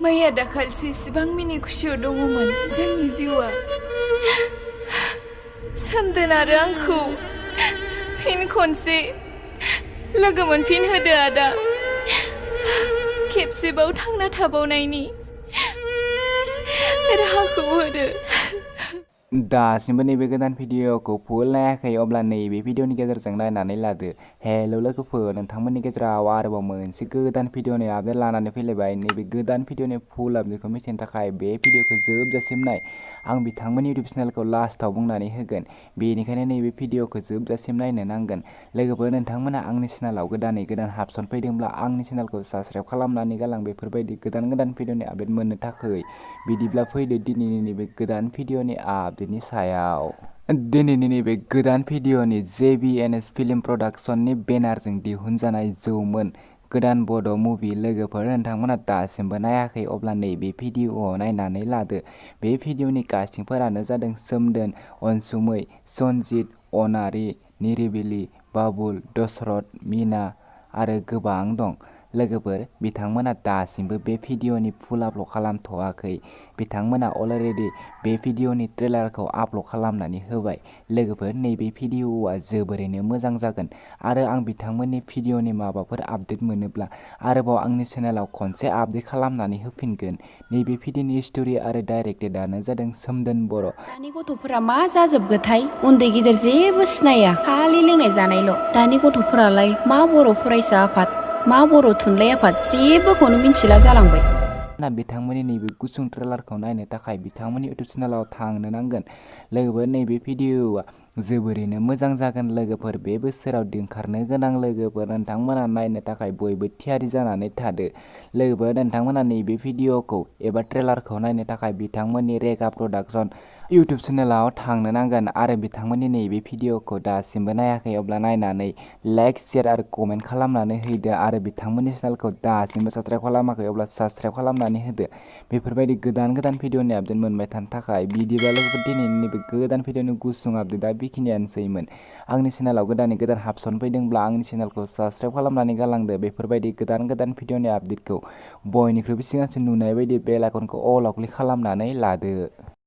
मैया दाखालिसो इसिबां मिनि खुसियाव दङमोन जोंनि जिउआ। सोमदोन आरो आंखौ फिन खनसे लोगो मोनफिन होदो आदा। खेबसेबाव थांना थाबावनायनि राहाखौ होदो। दासिमबो नैबे गोदान भिडिअखौ फुल नायाखै अब्ला नैबे भिडिअनि गेजेरजों नायनानै लादो। हेल' लोगोफोर, नोंथांमोननि गेजेराव आरोबाव मोनसे गोदान भिडिअनि आपडेट लानानै फैलायबाय। नैबे गोदान भिडिअनि फुल आपडेटखौ मिथिनो थाखाय बे भिडिअखौ जोबजासिम नाय। आं बिथांमोननि इउटुब चेनेलखौ लास्टआव बुंनानै होगोन, बेनिखायनो नैबे भिडिअखौ जोबजासिम नायनो नांगोन। लोगोफोर, नोंथांमोना आंनि चेनेलाव गोदानै गोदान हाबसन फैदोंब्ला आंनि चेनेलखौ साबस्क्राइब खालामनानै गालां बेफोरबायदि गोदान गोदान भिडिअनि आपडेट मोननो थाखाय। बिदिब्ला फैदो दिनैनि नैबे गोदान भिडिअनि आपडेटनि सायाव। दिनैनि नैबे गोदान भिडिअनि JVNS फिल्म प्रडाक्शननि बेनारजों दिहुनजानाय जौमोन गोदान बड' मुभि। लोगोफोर, नोंथांमोना दासिमबो नायाखै अब्ला नैबे भिडिअआव नायनानै लादो। बे भिडिअनि कास्टिंफोरानो जादों सोमदोन, अनसुमै, सनजित, अनारि, निरिबिलि, बाबुल, दशरथ, मिना आरो गोबां दं। लोगोफोर, बिथांमोना दासिमबो बे भिडिअनि फुल आपल'ड खालामथ'वाखै। बिथांमोना अलरेडि बे भिडिअनि ट्रेलारखौ आपल'ड खालामनानै होबाय। लोगोफोर, नैबे भिडिअआ जोबोरैनो मोजां जागोन आरो आं बिथांमोननि भिडिअनि माबाफोर आपडेट मोनोब्ला आरोबाव आंनि चेनेलाव खनसे आपडेट खालामनानै होफिनगोन। नैबे भिडिअनि स्ट'रि आरो डाइरेक्टेडआनो जादों सोमदोन बर'। दानि गथ'फोरा मा जाजोबगोथाय? उन्दै गिदिर जेबो सिनाया, खालि लोंनाय जानायल'। दानि गथ'फोरालाय मा बर' फरायसा आफाद, मा बर' थुनलाइ आफाद जेबोखौनो मिथिला जालांबाय। बिथांमोननि नैबे गुसुं ट्रेलारखौ नायनो थाखाय बिथांमोननि इउटुब चेनेलाव थांनो नांगोन। लोगोफोर, नैबे भिडिअआ जोबोरैनो मोजां जागोन। लोगोफोर, बे बोसोराव ओंखारनो गोनां लोगोफोर, नोंथांमोना नायनो थाखाय बयबो थियारि जानानै थादो। लोगोफोर, नोंथांमोना नैबे भिडिअखौ एबा ट्रेलारखौ नायनो थाखाय बिथांमोननि रेगा प्रडाक्शन इउटुब चेनेलाव थांनो नांगोन आरो बिथांमोननि नैबे भिडिअखौ दासिमबो नायाखै अब्ला नायनानै लाइक, शेयार आरो कमेन्ट खालामनानै होदो आरो बिथांमोननि चेनेलखौ दासिमबो साबस्क्राइब खालामाखै अब्ला साबस्क्राइब खालामनानै होदो। बेफोरबायदि गोदान गोदान भिडिअनि आपडेट मोनबाय थानो थाखाय। बिदिब्ला लोगोफोर, दिनैनि नैबे गोदान भिडिअनि गुसुं आपडेटआ बेखिनियानोसैमोन। आंनि चेनेलाव गोदानै गोदान हाबसन फैदोंब्ला आंनि चेनेलखौ साबस्क्राइब खालामनानै गालांदो। बेफोरबायदि गोदान गोदान भिडिअनि आपडेटखौ बयनिख्रुइबो सिगांसिन नुनाय बायदि बेल आइकनखौ अलआव क्लिक खालामनानै लादो।